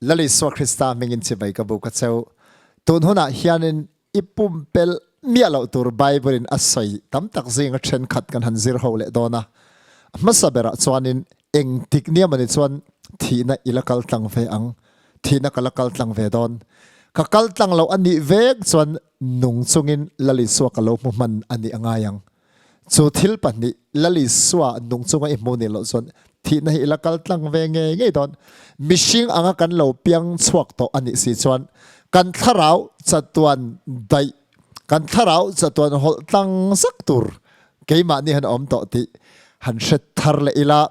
Lal Isua Krista hmingin chibai ka buk a cheu. Tun hunah hianin i pumpelh miah loh tur Bible in a sawi tam tak zinga thenkhat kan han zir ho leh dawn a. A hmasa berah chuanin engtik nia mawni chuan thihna i la kal tlang ve ang, thihna ka la kal tlang ve dawn. Ka kal tlang loh a nih vek chuan nung chungin Lal Isua ka lo hmu hman a nih a ngai ang. Chu thil pahnih Lal Isua nung chunga i hmuh nih loh chuan thihna hi i la kal tlang ve ngei ngei dawn. Mihring anga kan lo piang chhuak tawh a nih si chuan kan thlarau chatuan daih, kan thlarau chatuan hawlh tlang zak tur keimahni han awm tawh tih han hre thar leh ila.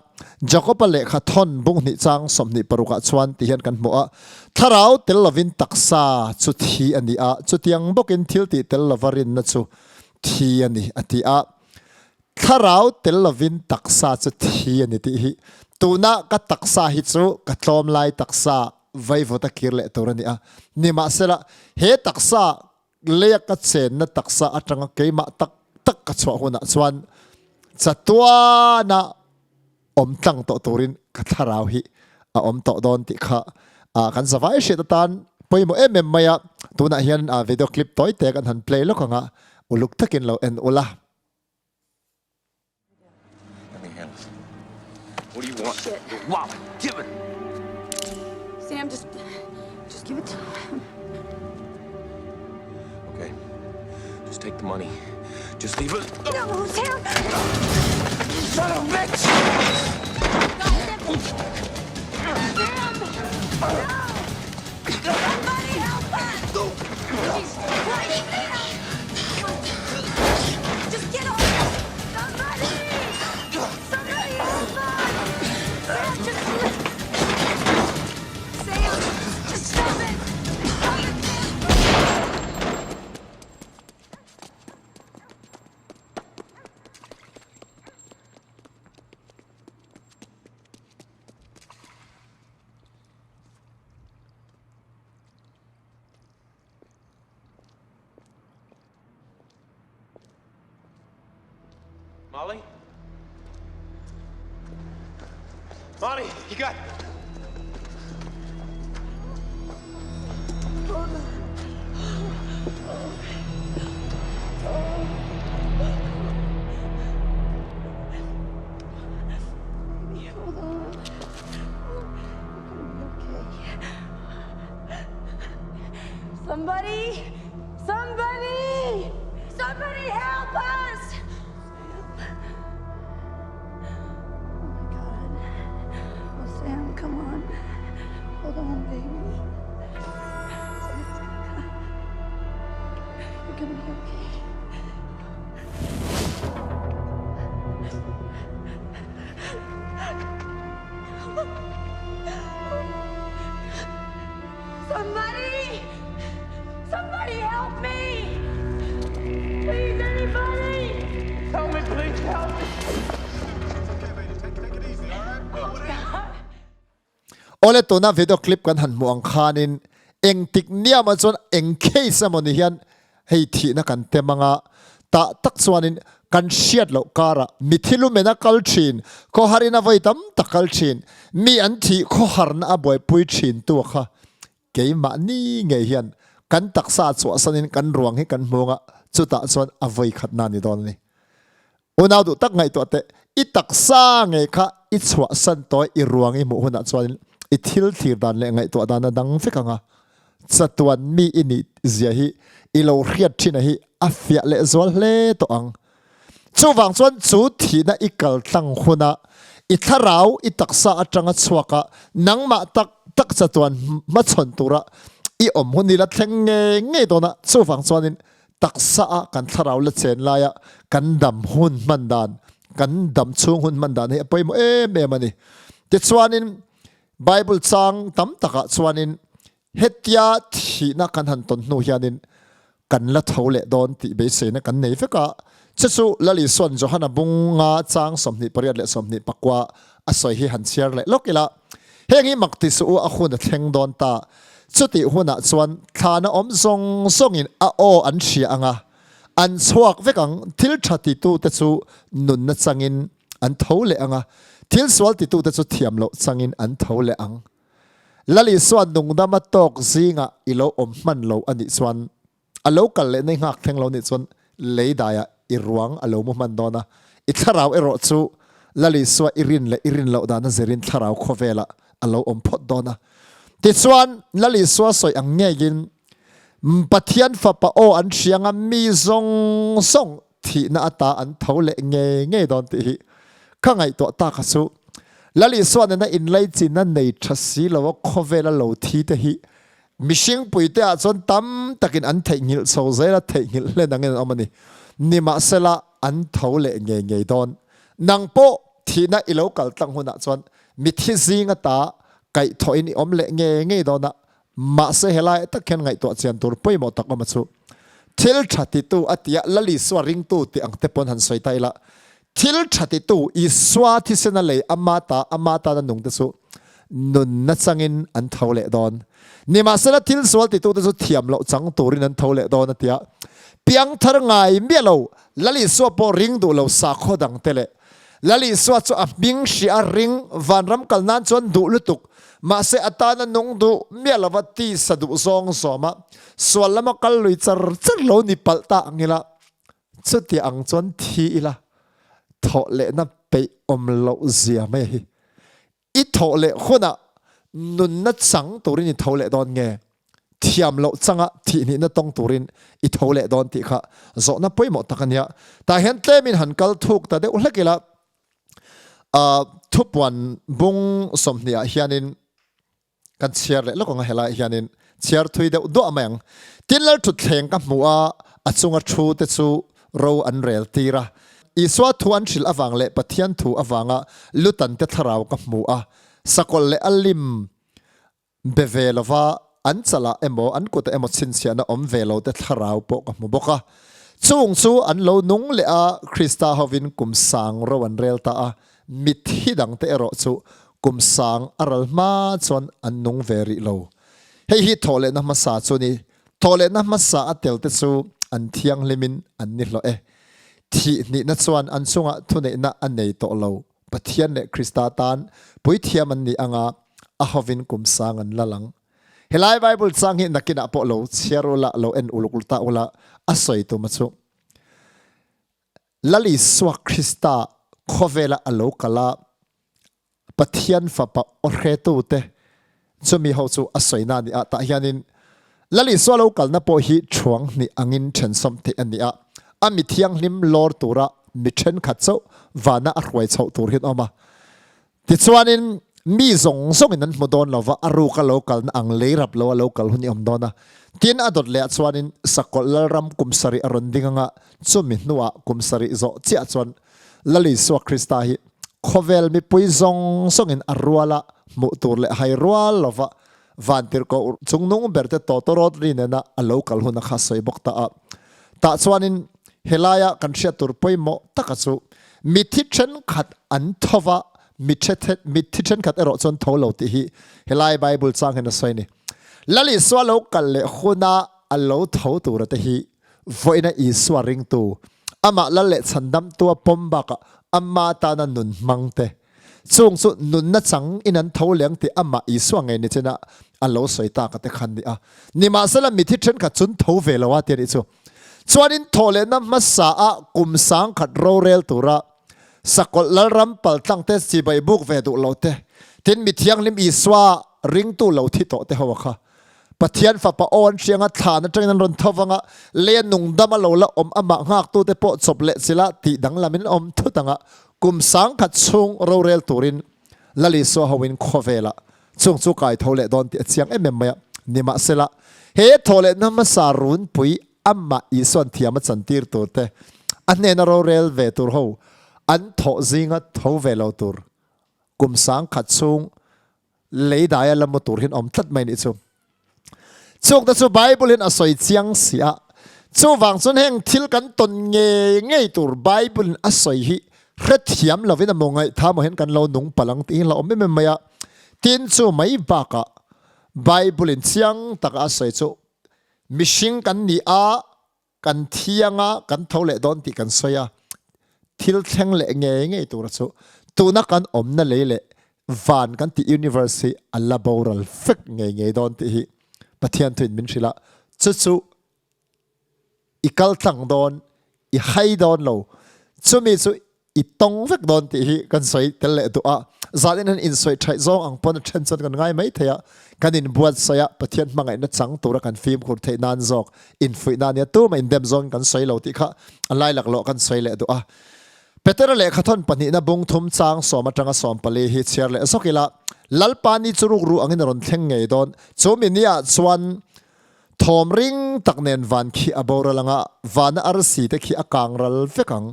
Jakoba lehkha thawn bung hnih chang 26 ah chuan ti hian kan hmu a, Thlarau tel lovin taksa chu thi a ni a, chutiang bawkin thil tih tel lova rinna chu thi a ni a ti a, thlarau tel lovin taksa chu thi a ni tih hi tuna ka taksa hi chu ka tlawm lai taksa vaivut a kir leh tur a ni a, nimahsela he taksa leia ka chenna taksa atanga keimah tak tak ka chhuah hunah chuan chatuana awm tlang tawh turin ka thlarau hi a awm tawh dawn tih kha kan zavai hriat atan pawimawh em em mai a. Tunah hian video clip tawi te kan han play lawk ang a, uluk takin lo en ula. What do you want? Shit. Your wallet. Give it. Sam, just, just give it to him. Okay. Just take the money. Just leave it. No, Sam! You son of a bitch! Sam! No! Somebody help us! Jesus Christ, Sam! Just get off! Somebody! Somebody help us! Sam, just... Sam, just stop it! Stop it, Sam! Molly? Molly, you got... Somebody! Somebody! Somebody help us! Oh my God. Oh, Sam, come on. Hold on, baby. Somebody's gonna come. You're gonna be okay. Somebody! Somebody help me! Please, anybody! Help me, please, help me! Awle tuna video clip kan han hmuh ang khanin engtik niamah chuan eng case emaw ni hian hei thihna kan tem anga tah tak chuanin kan hriat loh karah mithi lumen a kal thin, khawharin a vawi tam tak kal thin, mi an thih khawharna a buaipui thin tu kha keimahni ngei hian kan taksa chhuahsanin kan ruang hi kan hmung a, chutah chuan a vawi khatna a ni dawn a ni. Unau duh tak ngaihtuah teh, i taksa ngei kha i chhuahsan tawi i ruang i hmuh hunah chuanin i thil thlir dan leh ngaihtuah dan a dang vek ang a, chatuan mi i nih zia hi i lo hriat thin a hi a fiah leh zual hle tawh ang. Chuvang chuan chu thihna i kal tlang huna i thlarau i taksa atanga chhuak a nangmah tak tak chatuan hmachhawn tura i awm hun i la thleng ngei ngei dawn a, chuvang chuanin Taksa a kan thlarau la chen laia kan dam hun hman dan, kan dam chhung hun hman dan hi a pawimawh em em a ni. Tichuanin Bible chang tam takah chuanin hetia thihna kan han tawn hnu hianin kan la tho leh dawn tih beiseina kan nei vek a. Chu chu Lal Isua'n Johana bunga chang 28 leh 24 a sawi hi han chhiar leh lawk ila. Heng hi mak ti suh u a hun a thleng dawn ta. Chutih hunah chuan thlana awm zawng zawngin a aw an hria ang a, an chhuak vek ang, thil tha titute chu nunna changin an tho leh ang a, thil sual titute chu thiam loh changin an tho leh ang. Lal Isua nungdama tawk zingah i lo awm hman lo a nih chuan, a lo kal leh nei nghak thleng lo nih chuan lei daiah i ruang a lo mu hman dawn a, i thlarau erawh chu Lal Isua i rin leh i rin loh dana zirin thlarau khawvelah a lo awm phawt dawn a. Tichuan, Lal Isua sawi ang ngeiin Pathian Fapa aw an hriang a, mi zawng zawng thihna ata an tho leh ngei ngei dawn tih hi ka ngaihtuah ta kha chu. Lal Isua nena inlaichinna nei tha si lo a khawvela lo thi te hi mihring puite ah chuan tam takin an theihnghilh chho zel a, theihnghilh hlen angin an awm a ni. Nimahsela an tho leh ngei ngei dawn. Nang pawh thihna i lo kal tlang hunah chuan mithi zing ata kaihthawhin i awm leh ngei ngei dawn a, Mahse helai tak hian ngaihtuah chian tur pawimawh tak awm a chu. Thil tha titu a tia Lal Isua ringtu tih ang te pawn han sawi ta ila, thil tha titu Isua thisena lei ama ta ama tana nung te chu nunna changin an tho leh dawn. Nimahsela thil sual titu te chu thiam loh chang turin an tho leh dawn a tia piangthar ngai miah lo Lal Isua pawh ring duh lo sakhaw dang te leh Lal Isua chu a hming hria a ring, vanram kal nan chuan duh lutuk, mahse a tana nung duh miah lova tisa duh zawng zawma sual lama kal lui char char lo ni palh ta ang ila, chuti ang chuan thi ila thawh lehna peih awm loh zia mai hi. I thawh leh hunah nunna chang turin i tho leh dawn nge? Thiam loh changa thihnihna tawng turin i tho leh dawn tih kha zawhna pawimawh tak a nia. Tah hian tlemin han kal thuk ta deuh hlek ila, thupuan bung 20 ah hianin kan chhiar leh lawk ang a, helaiah hianin chhiar thui deuh duah mai ang. Tin Lalthutthleng ka hmu a, a chunga thu te chu ro an rel tir a. Isua thu an hrilh avang leh Pathian thu avanga Lutante thlarau ka hmu a, sakawlh leh a lim be ve lova an chalah emaw an kutah emaw chhinchhiahna awm ve lo te thlarau pawh ka hmu bawk a. Chung chu an lo nung leh a, Krista hovin kum sang ro an rel ta a, mitthi dangte erawh chu kum sang a ral hma chuan an nung ve rih lo. Hei hi thawhlehna hmasa chu a ni. Thawhlehna hmasa a tel te chu an thianghlimin an ni hlawh e. Thih hnihna chuan an chungah thuneihna a nei tawh lo. Pathian leh Krista tan puithiam an nih anga a hovin kum sang an la lang. Helai Bible chang hi nakinah pawh lo chhiar ula, lo en uluk ta ula, a sawi tum a chu. Lal Isua Krista khawvela a lo kal a, Pathian Fapa aw hretute chumi ho chu a sawina a ni a, tah hianin Lal Isua lo kalna pawh hi thuang hnih angin thensawm theih a ni a, a mi thianghlim lawr tura mi thenkhat chauh vana a hruai chhoh tur hian a awm a. Tichuanin mi zawng zawngin an hmu dawn lo va, a ruka lo kalna ang lei rap lo a lo kal hun i awm dawn a. Tin, a dawt leh ah chuanin Sakawlh Lalram kum sarih a rawn ding anga chumi hnuah kum sarih zawh chiah chuan Lal Isua Krista hi khawvel mipui zawng zawngin a ruala hmuh tur leh hai rual lova vantirhkoh chungnung berte tawtawrawt ri nena a lo kal hun a kha sawi bawk ta a. Tah chuanin helaia kan hriat tur pawimawh taka chu mithi thenkhat an tho va, mitthi thenkhat erawh chuan tho lo tih hi helai Bible chang hian a sawi a ni. Lal Isua lo kal leh huna a lo tho tura te hi Vawiina Isua ringtu, amah lal leh chhandamtua pawm bakah ama tana nun hmang te, chung chu nunna chang in an tho leng tih amah Isua ngei ni chena a lo sawi tak a te khan ni a. Nimahsela mithi thenkhat chun tho ve lo a ti a nih chu. Chuanin thawhlehna hmasa ah kum 1000 rorel tura Sakawlh Lalram paltlang te chibai buk ve duh lo te, tin mi thianghlim Isua ringtu lo thi tawh te ho a kha. Pathian Fapa aw an hriang a, thlan atangin an rawn tho vang a, lei a nungdam a lo la awm amah nghaktute pawh chawp leh chila tih danglamin awm thut ang a, kum 1000 chhung rorel turin Lal Isua hoin khawvelah chung chu kai tho leh dawn tih a chiang em em mai a. Nimahsela, he thawhlehna hmasa runpui amah Isua'n thiam a chantir tur te, a hnena rorel ve tur ho an thawh zinga tho ve lo tur kum 1000 chhung Lei daia la mu tur hian awm tlat mai nih chu. Chukna chu Bible in a sawi chiang si a, chuvang chuan heng thil kan tawn ngei ngei tur Bible in a sawi hi hrethiam lovin a maw ngaihtha maw hian kan lo nung palh ang tih hi la awm em em mai a. Tin chu mai bakah Bible in chiang taka a sawi chu mihring kan ni a, Kan thiang a, kan tho leh dawn tih kan sawi a, thil thleng leh ngei ngei tura chu tuna kan awmna lei leh van kan tih universe hi a la boral vek ngei ngei dawn tih hi Pathian thuin min hrilh a, chu chu i kal tlang dawn, i hai dawn lo, chumi chu i tawng vek dawn tih hi kan sawi tel leh duh a. Zan in han insawi thaih zawng ang pawn a then chuan kan ngai mai thei a, kan inbuatsaih a, Pathian hmangaihna chang tura kan fimkhur theih nan zawk infuihna ania tumah indem zawngin kan sawi lo tih kha a lai laklawh kan sawi leh duh a. Petera lehkhathawn pahnihna bung thum chang sawm atanga 14 hi chhiar leh zawk ila, Lalpa ni chu rukru angin a rawn thleng ngei dawn, chu mi niah chuan thawm ring tak nen van khi a boral anga vana arsi te khi a kang ral vek ang.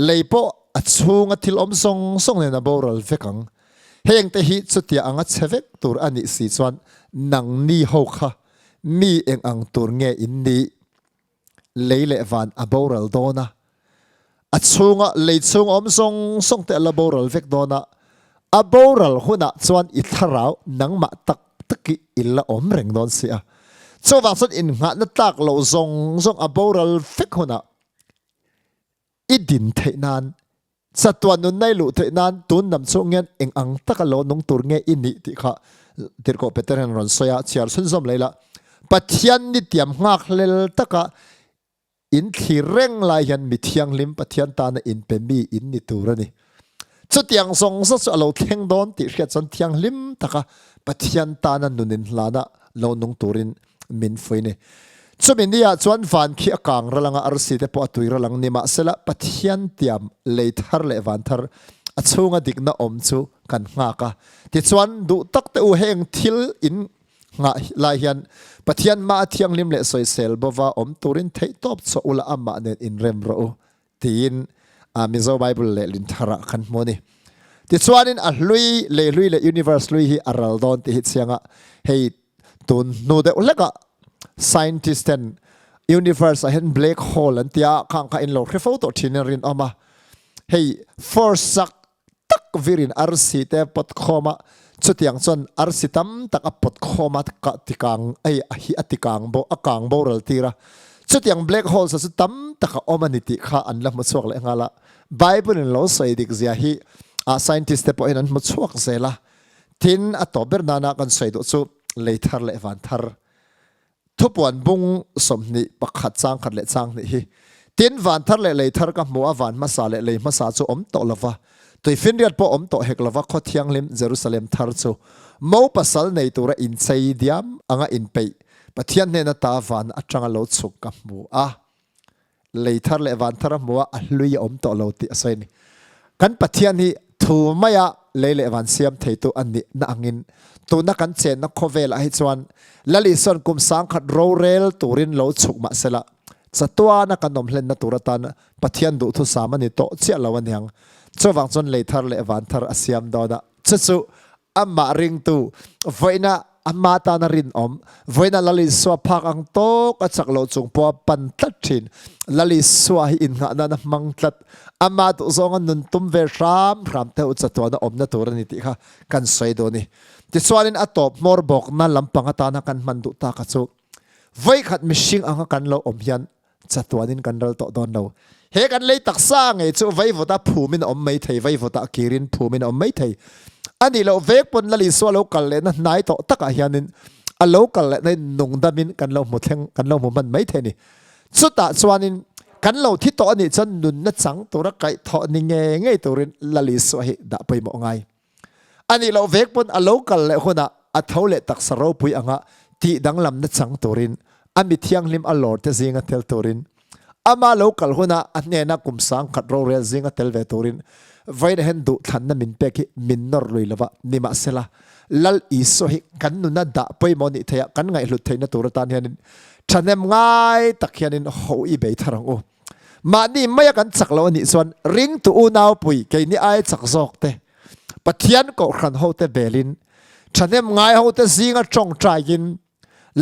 Lei pawh a chhunga thil awm zawng zawng nen a boral vek ang. Heng te hi chutia anga chhe vek tur a nih si chuan nangni ho kha mi eng ang tur nge in nih? Lei leh van a boral dawn a, a chhunga lei chhung awm zawng zawng te a la boral vek dawn a, a boral hunah chuan i thlarau nangmah tak tak hi i la awm reng dawn si a. Chuvang chuan innghahna tlak loh zawng zawng a boral vek hunah i din theih nan, chatuan nunna i luh theih nan tun lam chhung hian eng ang taka lo nung tur nge i nih tih kha Tirhkoh Peter hian rawn sawi a, chhiar chhunzawm leh ila. Pathian ni tiam nghak hlel taka in thlir reng lai hian mi thianghlim Pathian tana inpe mi in ni tur a ni. Chutiang zawng zawng chu a lo thleng dawn tih hriat chuan thianghlim taka Pathian tana nun inhlana lo nung turin min fuih ni. Chumi niah chuan van khi a kang ral anga arsi te pawh a tui ral ang ni mahsela Pathian tiam lei thar leh van thar a chhunga dikna awm chu kan nghak a. Tichuan duh tak te u heng thil in nghah lai hian Pathian hma a thianghlim leh sawisel bova awm turin theihtawp chhuah ula amah nen inrem rawh u tiin Mizo Bible lehlin tharah kan hmu a ni. Tichuanin a hlui, lei hlui leh universe hlui hi a ral dawn tih hi chiang a, hei tun hnu deuh hlekah scientist ten universe ah hian black hole an tia khang kha in lo hre fo tawh thin in rinawm a, hei force chak tak virin arsi te pawt khawm a, chutiang chuan arsi tam tak a pawt khawm a tikang ei hi a tikang bo a kang boral tir a, chutiang black holes ah chu tam tak a awm a ni tih kha an la hmu chhuak leh nghal a, Bible in lo sawi dik zia hi ah scientist te pawhin an hmu chhuak zel a, tin a tawp ber nana kan sawi duh chu lei thar leh van thar Thupuan bung 21 chang khat leh chang hnih hi, Tin, van thar leh lei thar ka hmu a, van hmasa leh lei hmasa chu awm tawh lova, tuifinriat pawh awm tawh hek lova, khaw thianghlim Jerusalem thar chu mo pasal nei tura inchei diam anga inpeih Pathian hnena ta van atanga lo chhuk ka hmu a. Lei thar leh van thar a hmu a, a hlui a awm tawh lo tih a sawi a ni. Kan Pathian hi thu maia lei leh van siam theitu a nih na angin tuna kan chenna khawvelah hi chuan Lal Isua'n kum sangkhat rorel turin lo chhuk mah sela, chatuana kan awm hlenna tur atan Pathian duhthusam a ni tawh chiah lo aniang. Chuvang chuan lei thar leh van thar a siam dawn a, chu chu Amah ringtu, vawiina ama tana rinawm, vawiina Lal Isua phak ang tawk a chak loh chung pawha pan tlat thin. Lal Isua hi innghah nan a hmang tlat. Ama duhzawnga nun tum ve hram hram te u chatuana awmna tur a ni tih kha kan sawi duh a ni. Tichuanin a tawp hmawr bawkna lampang atana kan hman duh taka chu vawikhat mihring anga kan lo awm hian Chatuanin kan ral tawh dawn lo. He kan lei taksa ngei chu vaivawta phumin a awm mai thei, vaivawta a kirin phumin a awm mai thei. A nih loh vek pawn Lal Isua lo kal lehna hnai tawh takah hianin a lo kal lehna in nungdamin kan lo hmu thleng, kan lo hmu hman mai thei a ni. Chutah chuanin kan lo thi tawh a nih chuan nunna chang tura kaihthawh ni ngei ngei turin Lal Isua hi dah pawimawh ngai. A nih loh vek pawn a lo kal leh hunah a tho leh taksa ropui anga tih danglamna chang turin a mi thianghlim a lawr te zinga tel turin ama lo kal hunah a hnena kum sangkhat rorel zinga tel ve turin vawiin hen duhthlanna min pek hi min nawr lui lova nimahsela Lal Isua hi kan nuna dah pawimawh nih theih a kan ngaihhlut theihna tur atan hianin thahnem ngai tak hianin ho i bei thar ang u. Mahni maia kan chak lo anih chuan ringtu unaupui keini aia chak zawk te, Pathian kohhran hote belin, thahnem ngai hote zinga tawngtaiin,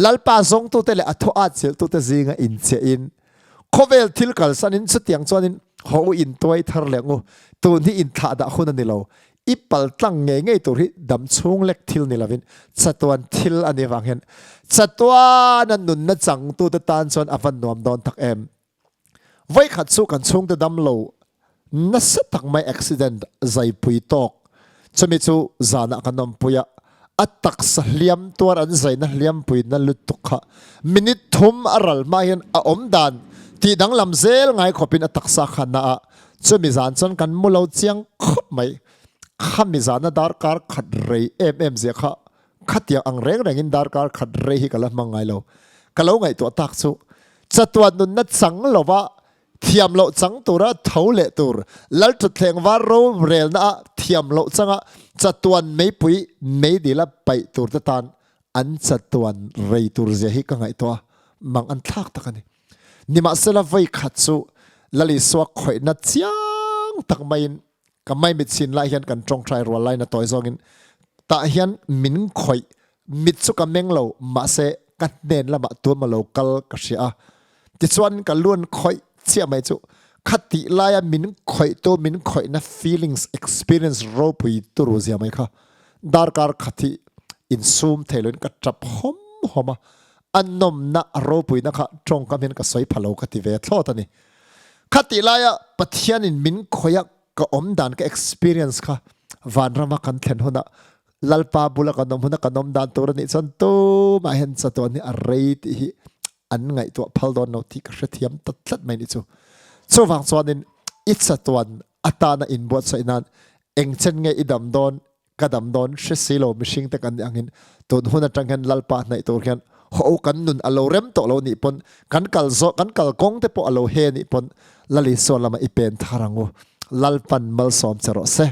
Lalpa zawngtute leh a thu atchilhtute zinga inchiahin, khawvel thil kalsanin chutiang chuanin haw u intuai thar leh ngu, tun hi inthlahdah hun a ni lo, i paltlang ngei ngei tur hi damchhung lek thil ni lovin chatuan thil a nih vang hian chatuana nunna changtute tan chuan a va nuam dawn tak em. Vawikhat chu kan chhungte damlo nasa tak mai accident zaipui tawk. Chumi chu zanah kan awmpui a, a taksa hliam tuar an zaina hliampui na lutuk kha minute thum a ral hma hian a awm dan tih danglam zel ngai khawpin a taksa kha na a, chumi zan chuan kan mu lo chiang khawp mai. Khami zana darkar khat rei em em zia kha khatiang ang reng rengin darkar khat rei hi ka la hmang ngai lo. Ka lo ngaihtuah tak chu chatuan nunna chang lova Thiam loh chang tura tho leh tur, Lalthutthleng var rorelna ah thiam loh changa chatuan meipui meidila paih tur te tan an chatuan rei tur zia hi ka ngaihtuah a, mang an thlak tak a ni. Nimahsela vawi khat chu Lal Isua khawihna chiang tak maiin Ka maimit chin lai hian kan tawngtai rual lai na tawi zawngin tah hian min khawih mit chu ka meng lo mahse ka hnen lamah tuam a lo kal ka hria a tichuan ka luan khawih chiah mai chu khatih laia min khawih tu min khawihna feelings experience ropui turu zia mai kha darkar khat hi insum thei loin ka tap hawm hawm a a nawmna a ropuina kha tawngkam hian ka sawi pha lo ka ti ve thlawt a ni. Khatih laia Pathianin min khawih a ka awm dan ka experience kha vanrama kan thlen huna Lalpa bula kan awm huna kan awm dan tur a nih chuan tumah hian chatuan hi a rei tih hi an ngaihtuah phal dawn lo tih ka hrethiam ta tlat mai nih chu. Chuvang chuanin i chatuan atana inbuatsaih nan engchen nge i dam dawn Ka dam dawn hre si lo mihring te kan nih angin tun hun atang hian Lalpa hnaih tur hian haw u kan nun a lo rem tawh lo nih pawn kan kal zawh kan kal kawng te pawh a lo he nih pawn Lal Isua lamah i pen thar ang u. Lalpan malsawm che rawh se.